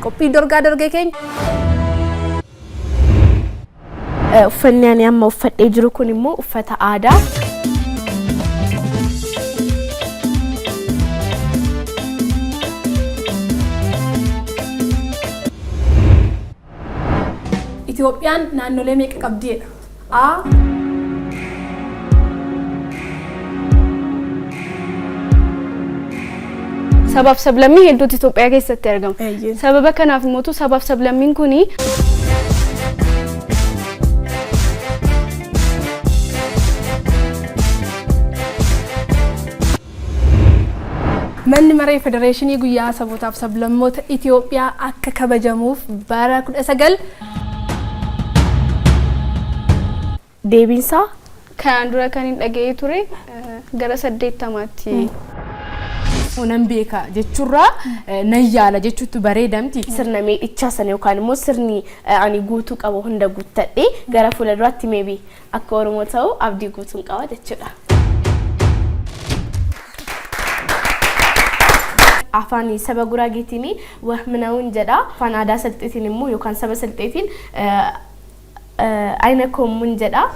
Qophii dorgaa dorgee keenya. Uffanni ani amma uffadhee jiru kun immoo uffata aadaa. Itoophiyaan naannolee meeqa qabdi jedha? A. Sabaaf sablammii hedduutu Itoophiyaa keessatti argama. Eeyyee. Sababa kanaaf immoo sabaaf sablammiin kuni Manni Maree Federeeshinii Guyyaa Sabootaaf Sablammoota Itoophiyaa akka kabajamuuf bara 19. Deebiinsaa Kanaan dura kan hin dhaga'ee ture gara 80tti. Nan beeka jechuurraa nan yaala jechuutu bareedamti. Sirna meedhichaa sana yookaan immoo sirni ani guutuu qabu hunda guuttadhee gara fuula duraatti maybe akka Oromoo ta'u abdii guutuun qaba jechuudha. Afaan saba Guraageetiin wahminawun jedha. Afaan aadaa Salxeetiin immoo yookaan saba Salxeetiin ayina koommuun jedha.